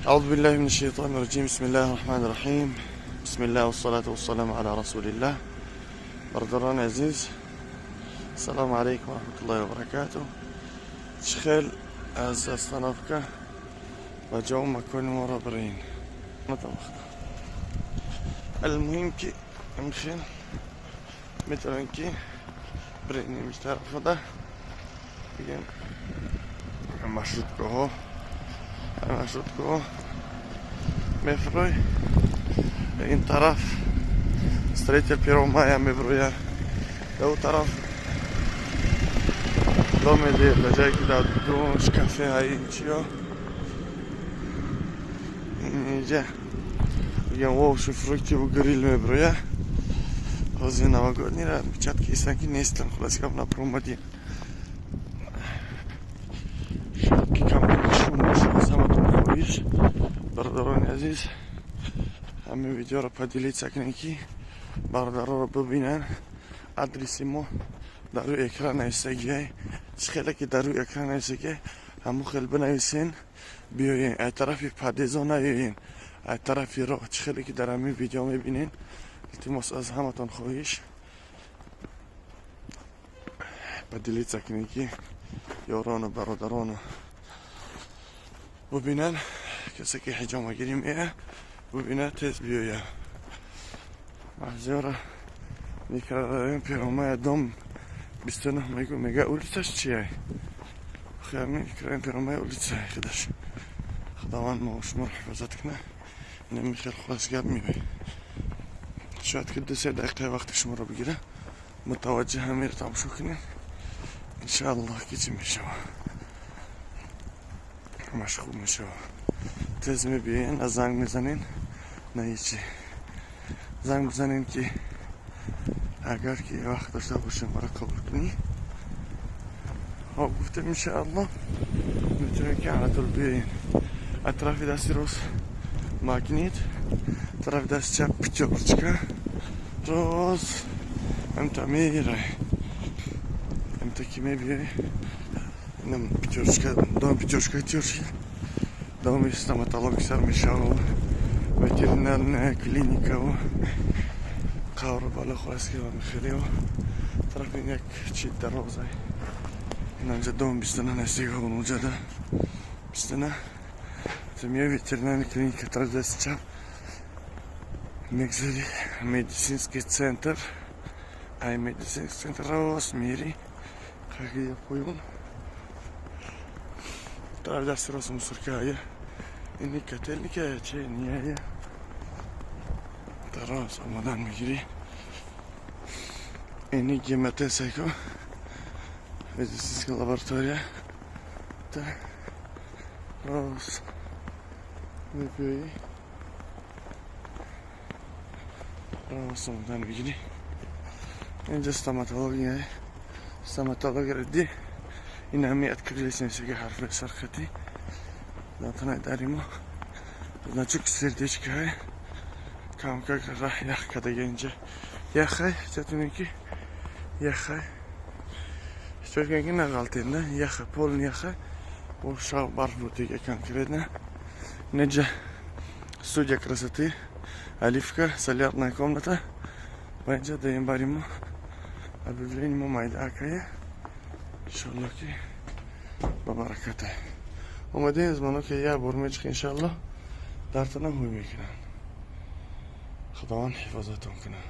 أعوذ بالله من الشيطان الرجيم، بسم الله الرحمن الرحيم، بسم الله والصلاة والسلام على رسول الله. برادران عزیز، السلام علیکم و رحمة الله و برکاته. چخیل از остановка ба ҷо макони моро бирин. المهم ки имхел метавонем ки биринем тарафода, бигем маршруткаҳо. Маршруткаҳо мефурӯй, ин тараф Строитель Первого Мая меброя, да у тараф доме да ҷае ки дар душ кафе ҳаи чиё инҷа бигем овощи, фрукты ву гриль меброя. Ҳозир новогодний ра печатки ҳестанд ки нестанд. Хулоси гап, напромадем, шояд ки камтар шум боша. Аз ҳаматон хоҳиш, бародарони азиз, ҳамин видеоро поделиться кунед, ки бародароро бибинанд. Адреси мо дар рӯи экран нависагиай. Чӣ хеле ки дар рӯи экран нависагиай, ҳамон хел бинависен, биёен. Ай тарафи подъездо наёен, ай тарафи роҳ, чӣ хеле ки дар ҳамин видео мебинен. Илтимос, аз ҳаматон хоҳиш, поделиться кунед, ки ёрону бародарону бубинанд. Касе ки ҳиҷомагирӣ мея, бубинад, тез биёяд. Маҳзиёра микрорайон Первомая, дом 29 мегу, мега улицаш чия? Микрорайон Первомая, улица худаш. Худованд мо шуморо ҳифозат кунад. Инами хел хулос гап меояд. Шояд ки 2-се дақиқаи вақти шуморо бигира. Мутаваҷҷеҳ ҳамеро тамошо кунед, иншааллоҳ ки чӣ мешавад, ҳамаш хуб мешавад. Тез мебиёен, на занг мезанен, на ҳечи. Занг бизанем, ки агар ки вақт дошта бошем, мара қабул кунӣ. Хоб, гуфтем, иншааллоҳ метавонем, ки алатул биёен. Атрофи дасти рост Магнит, тарафи дасти чап Пятёрочка, роз ҳамта мерай, ҳамта ки мебиёй, инам Пятёрочка, дом Пятёрочка, Пятёрочка, доми стоматология сар мешава, ветеринарная клиникаву қавру бало. Хулас ки мехелио тарафи як чи дарозай. Инанҷа дом 29 наздика, онуҷада 29 меои, ветеринарная клиника, тарафи дасти чап мегзари, медицинский центр. Ай медицинский центр рост мери, қагия поён, тарафи дасти рост мусоркая, ини котельникая че нияя. Тароз омадан мегирӣ, ини гематесайко, медицинская лаборатория. Та рост мебиёӣ, рост омадан мегирӣ, инҷа стоматология. Стоматология ди ин ҳами открылись нависаги, ҳарфи сархатӣ дар дари мо значок сердечкаи. Камкак раҳ ях кардага, инҷа яхай чатуне ки яхай чойканки нағалтенда яха, полный яха. Бо шав барф буд дига конкретно. Инҷа студия красоты Оливка, солярная комната. Ва инҷа даем бари мо объявление мо майда акая. Иншалло ки ба бараката омадем. Звонок як бор мечихи, иншалло дартона ҳуй мекунанд. Худованд ҳифозатон кунад.